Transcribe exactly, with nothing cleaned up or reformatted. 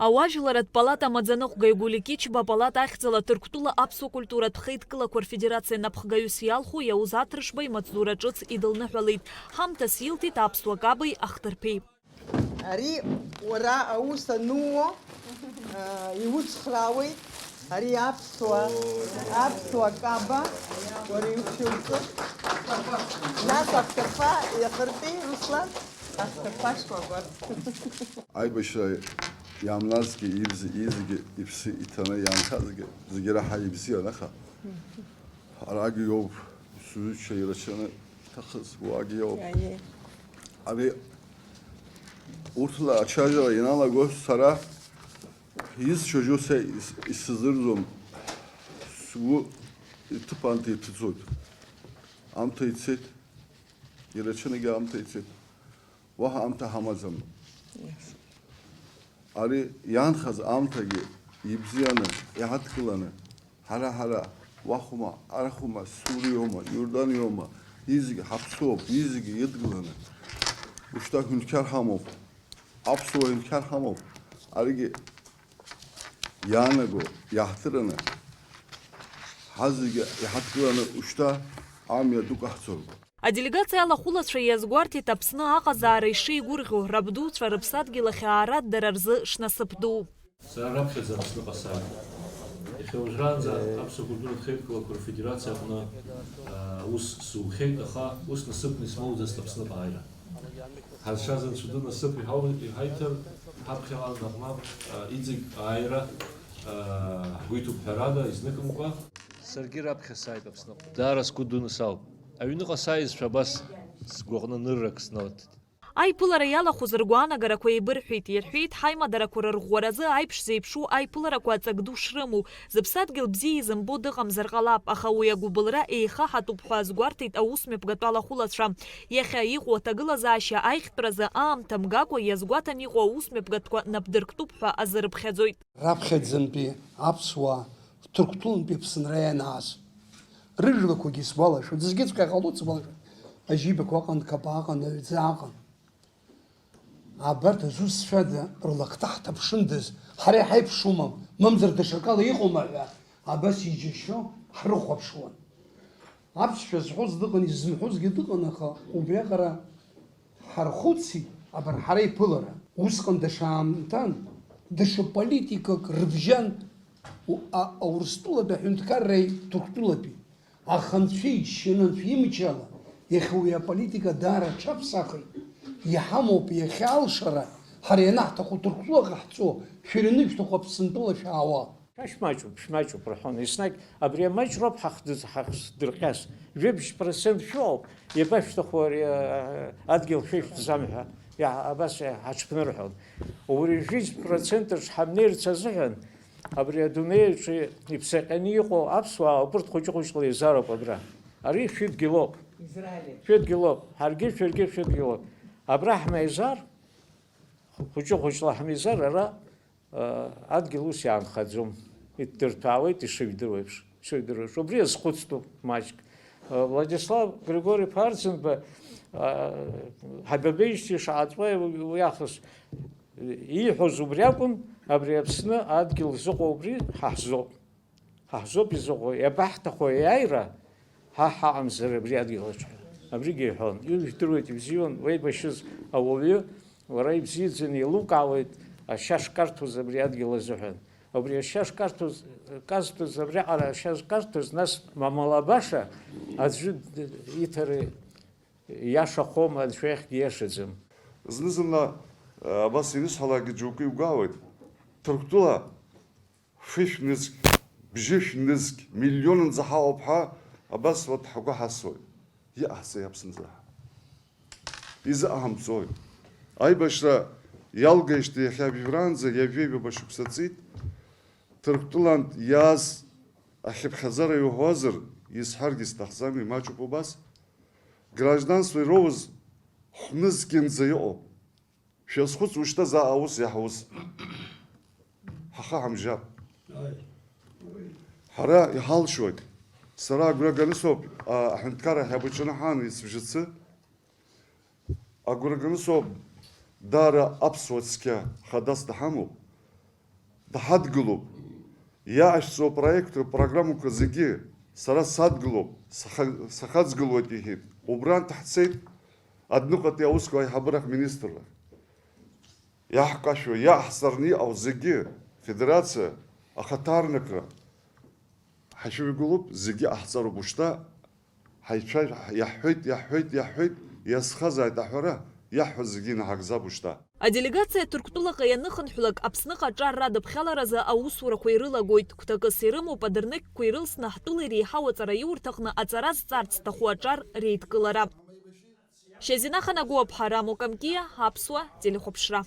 Ауаажәларратә палата амаӡаныҟәгаҩ Гәлиа Кьычба апалата ахьӡала Ҭырқәтәыла аԥсуа культуратә хеидкылақәа рфедерациа напхгаҩыс иалху Иауз Аҭрышба имаҵзура ҿыц идылныҳәалеит. Ҳамҭас илҭеит аԥсуа кабеи ахҭырԥеи. Ари уара аус анууо, аа, иуцхраауеит. Ари аԥсуа, аԥсуа каба, уара иуцәылҵыр. Нас ахҭырԥа иахыртәеи, Руслан? Ахҭырԥа шкәакәа. Аибашьра иаамназгьы, ибз-, изегьы иԥсы иҭаны иаанхазгьы, зегьы раҳа ибзиан, аха арагьы иоуп, сҩызцәа ирацәаны иҭахыз уаагьы иоуп. Аиеи. Ари урҭла ачаҩара ианалаго сара изцәажәо са ис-, исзырӡом, сгәы иҭыԥ анҭ иҭыҵуеит. Амҭа ицеит, ирацәанагьы амҭа ицеит. Уаҳа амҭа ҳамаӡам. Ари иаанхаз аамҭагьы ибзианы, иҳадкыланы, ҳара-ҳара, уахәма, арахәма, Суриоума, Иорданиоума, изегьы ҳаԥсуоуп, изегьы идгыланы, ушьҭа ҳәынҭқар ҳамоуп, аԥсуа ҳәынҭқар ҳамоуп. Аригьы иаанаго, иаҳҭыраны, ҳазегьы иҳадкыланы ушьҭа амҩа ду ҟаҳҵон. Аделегациа алахәылацәа иазгәарҭеит Аԥсны аҟазаара ишеигәырӷьо, рабдуцәа рыԥсадгьыл ахь аара дара рзы шнасыԥ ду. Сара раԥхьаӡа Аԥсныҟа сааит. Иахьа уажәраанӡа Аԥсуа культуратә хеидкылақәа рфедерациа аҟны, аа, ус сухьеит, аха ус насыԥны исмоуӡацт Аԥсныҟа ааира. Ҳазшаз Анцәа ду насыԥ иҳау-, иҳаиҭар, ҳаԥхьаҟа наҟ-наҟ, аа, иҵегь ааира, аа, ҳгәы иҭоуп ҳәарада, изныкымкәа. Саргьы раԥхьа сааит Аԥсныҟа. Даара сгәы дуны сауп. Аҩныҟа сааизшәа абас сгәаҟны ныррак сналҭеит. Аиԥылара иалахәыз ргәаанагарақәа еибырҳәеит, ирҳәеит, ҳаимадарақәа рырӷәӷәаразы аиԥш зеиԥшу аиԥыларақәа аҵак ду шрымоу, зыԥсадгьыл бзиа изымбо дыҟамзар ҟалап, аха уи агәыбылра еихаҳатәуп ҳәа азгәарҭеит аусмҩаԥгатә алахәылацәа. Иахьа иҟоу аҭагылазаашьа аиӷьтәразы аамҭа мгакәа иазгәаҭан иҟоу аусмҩаԥгатәқәа напдырктәуп ҳәа азырыԥхьаӡоит. Раԥхьаӡантәи аԥсуаа Ҭырқәтәылантәи Аԥсынра ианааз, рыжәлақәагьы сгәалашәоит, зегьыҵәҟьа ҟалоит сгәалашәоит, ажьибақәа ыҟан, қапаа ыҟан, аҩӡа ыҟан. Абарҭ азусҭцәада рлакҭа ҳҭаԥшындаз, ҳара иҳаиԥшума, мамзар даҽакала иҟоума ҳәа абас иџьашьо ҳрыхәаԥшуан. Аԥсшәа зҳәоз дыҟан, изымҳәозгьы дыҟан, аха убриаҟара ҳархәыцит, абар ҳара иԥылара. Усҟан даҽа аамҭан, даҽа политикак рыбжьан у-, а-, Аурыстәылатәи аҳәынҭқарреи Ҭырқәтәылатәи. Аха Анцәа иџьшьаны, Анцәа имчала, иахьа уи аполитика даара аҽаԥсахит. Иҳамоуп иахьа алшара, ҳара ианаҳҭаху Ҭырқәтәыла ҟаҳҵо, шәара ианышәҭаху Аԥсынтәыла шәаауа. Шәмаҷуп, шәмаҷуп, рҳәон. Еснагь абри амаҷроуп ҳахдыз-, ҳахдырҟьаз. Жәибжь процент шәыҟоуп, иабашәҭаху ари, а, адгьыл шәышәҭӡам ҳәа, иа-, абас ҳаҽԥнырҳәон. Убри жәибжь процент рҿы ҳамнеирц азыҳәан, абри адунеи аҿы иԥсаҟьаны иҟоу аԥсуаа убырҭ хәыҷы-хәыҷла еизароуп абра. Ари шәыдгьылоуп. Израиль. Шәыдгьылоуп. Ҳаргьы, шәаргьы шәыдгьылоуп. Абра ҳмеизар, хәыҷы-хәыҷла ҳмеизар, ара Адгьыл ус иаанхаӡом, иддырҭәаауеит ишыжәдыруа еиԥш, ишыжәдыруа еиԥш. Убри азхәыцтәуп маҷк. Владислав Григори-иԥа Арӡынба, ҳабабеижьҭеи шаҟа ҵуеи уи аахыс ииҳәоз убри акәын, абри Аԥсны адгьыл зыҟоу убри ҳа ҳзоуп. Ҳа ҳзоуп изыҟоу, иабаҳҭаху аиааира, ҳа ҳаҟамзар абри адгьылаҿ ҳәа. Абригьы иҳәон. Ижәдыруеит, ибзиан, уеибашьыз ауаҩы, уара ибзиаӡаны еилукаауеит, ашьа шкарҭәоз абри адгьыл азыҳәан. Абри ашьа шкарҭәоз, казҭәыз абриаҟара ашьа шкарҭәыз, нас мамалабаша аӡәы д-, иҭара иашахом, аӡә иахьгьы иашаӡам. Зны-зынла, абас ирысҳәалакгьы џьоукы иугәаауеит. Ҭырқәтәыла Фышә нызқь, бжьышә нызқь, миллионынӡа ҳаҟоуп ҳәа, абас вот ҳгәы ҳасуеит. Иҟаҳҵеи Аԥсынӡа? Изыҟаҳамҵои? Аибашьра иалгеижьҭеи иахьа абжьыбраанӡа ҩажәеи ҩба шықәса ҵит. Ҭырқәтәылантә иааз ахьыԥхьаӡара иуҳәозар, исҳәаргьы сҭахӡам, имаҷуп убас. Гражданство ироуз хә нызқьынӡа иҟоуп. Шәазхәыц, ушьҭа заа аус иаҳуз. Ҳахы ҳамжьап. Ҳара иҳалшоит. Сара агәра ганы соуп, а, аҳәынҭқарра ҳәа баҿынаҳан ицәбжьацы. Агәра ганы соуп, даара аԥсуа цқьа хадас даҳамоуп. Даҳадгылоуп. Иаашьцоу апроект, апрограммақәа зегьы сара садгылоуп, саха-, сахаҵгылуеит, иҳәеит. Убрант ҳцеит адәныҟатәи аусқәа аиҳабыра ахь, министрлахь. Иаҳкашәо, иаҳҵарны иҟоу зегьы, федерациа, ахаҭарнакра, ҳашәыжәгылоуп, зегьы ҟаҳҵароуп ушьҭа, ҳаицәажәа, иаҳҳәеит, иаҳҳәеит, иаҳҳәеит, иазхазааит аҳәара, иаҳҳәаз зегьы инаҳагӡап ушьҭа. Аделегациа Ҭырқәтәылаҟа ианыхынҳәлак, Аԥсныҟа аҿар радыԥхьаларазы аусурақәа ирылагоит, гәҭакыс ирымоуп адырнықьқәа ирылсны ҳтәыла иреиҳау аҵараиурҭаҟны аҵара зҵарц зҭаху аҿар реидкылара. Шьазина Ханагәаԥҳа, Рамо Камкиа, Аԥсуа телехәаԥшра.